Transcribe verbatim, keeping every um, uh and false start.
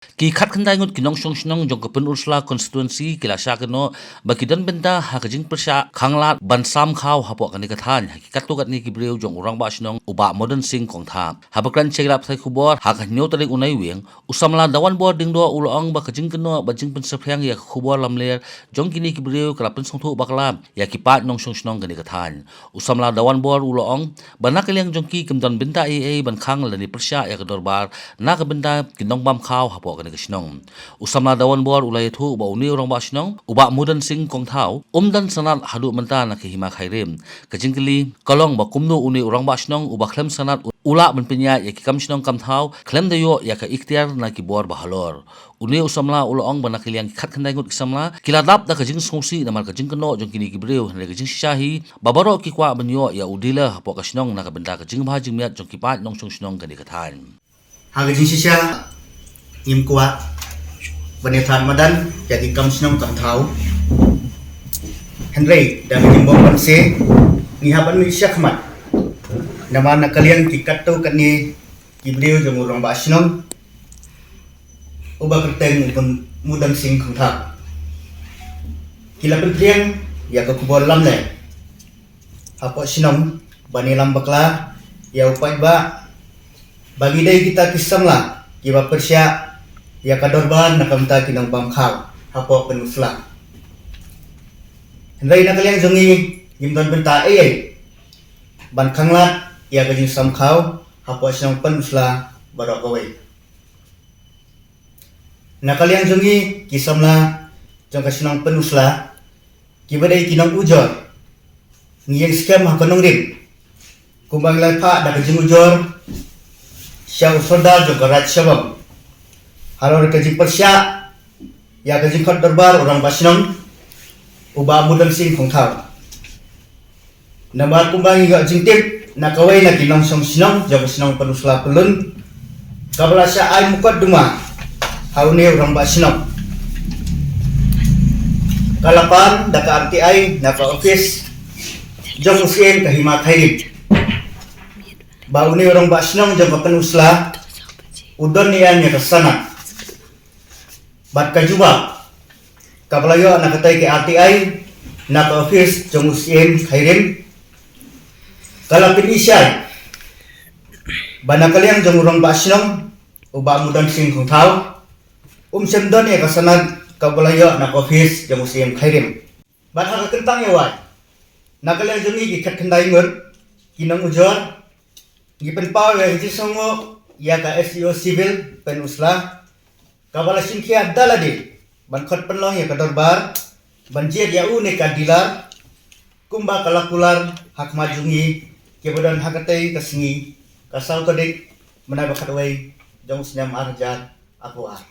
Ki khatkhyndai ngut ki nongshong shnong jong ka Pynursla constituency ki la shah kynnoh ba ki don bynta ha ka jingpyrshah khanglad ban sam khaw hapoh kane ka thaiñ ha ki katto katne ki briew jong u Rangbah Shnong u Bah Madan Singh Kongthaw. Haba kren sha ki lad pathai khubor ha ka hynñiew tarik u Naiwieng, u samla Dawanbor Diengdoh u la ong ba ka jingkynnoh bad jingpynsaphriang ïa ka khubor lamler jong kine ki briew ka la pynsngewthuh bakla ïa ki paid nongshong shnong kane ka thaiñ. U samla Dawanbor u la ong ba na ka liang jong ki kim don bynta ei ei ban khang lane pyrshah ïa ka dorbar na ka bynta ki nongbam khaw hapoh kane ka shnong. U samla Dawanbor u la ïathuh ba une u Rangbah Shnong u Bah Madan Singh Kongthaw um don sanad haduh mynta na ka hima Khyrim. Ka jingkylli ka long ba kumno une u Rangbah Shnong uba khlem sanad u lah ban pynïaid ïa ki kam shnong kam thaw khlem da ïoh ïa ka iktiar na ki bor ba halor. Une u samla u la ong ba na ka liang ki khatkhyndai ngut ki samla ki la dap da ka jingsngewsih namar ka jingkynnoh jong kine ki briew, hynrei ka jingshisha hi ba baroh ki kwah ban ïoh ïa u dealer hapoh ka shnong na ka bynta ka jingbha jingmiat jong ki paid nongshong shnong kane ka thaiñ. Ha ka jingshisha ngim kwah ban ïathan madan ïa ki kam shnong kam thaw, hynrei da ka jingbym banse ngi hap ban mih shakhmat. Namar na ka liang ki katto katne ki briew jong u Rangbah Shnong uba kyrteng u Madan Singh Kongthaw ki la pynphriang ïa ka khubor lamler hapoh shnong ban ïalam bakla ïa u paidbah ba ngi dei kita ki samla kiba pyrshah ïa ka dorbar na ka bynta ki nongbam khaw hapoh Pynursla. Hynrei na ka liang jong ngi ngim don bynta ei ei ban khanglad ïa ka jingsam khaw hapoh shnong Pynursla baroh kawei. Na ka liang jong ngi ki samla jong ka shnong Pynursla kiba dei ki nongujor, ngi ïeng skhem ha ka nongrim kumba ngi la phah da ka jingujor sha u sordar jong ka Raid Shillong halor ka jingpyrshah ïa ka jingkhot dorbar u Rangbah Shnong u Bah Madan Singh Kongthaw. Namar kumba ngi ïoh jingtip na kawei na ki nongshong shnong jong ka shnong Pynursla Pyllun kaba la shah ai mukotduma ha une u Rangbah Shnong, ka la pan da ka R T I na ka office jong u Syiem ka hima Khyrim ba une u Rangbah Shnong jong ka Pynursla u don ïa ka sanad bad ka jubab kaba la ïoh na katei ka R T I na ka office jong u Syiem Khyrim ka la pynshai ba na ka liang jong u Rangbah Shnong u Bah Madan Singh Kongthaw um shym don ïa ka sanad kaba la ïoh na ka office jong u Syiem Khyrim. Bad ha ka kyntang ïa wai, na ka liang jong ngi ki khatkhyndai ngut ki nongujor ngi pynpaw ïa ka jingsngewnguh ïa ka S D O Civil Pynursla kaba la shim khia da lade ban khot pynlong ïa ka dorbar ban jied ïa une ka dealer kumba ka la kular ha khmat jong ngi kiba don ha katei ka sngi ka saw tarik mynta ba khatwei jong u snem ar hajar arphew ar.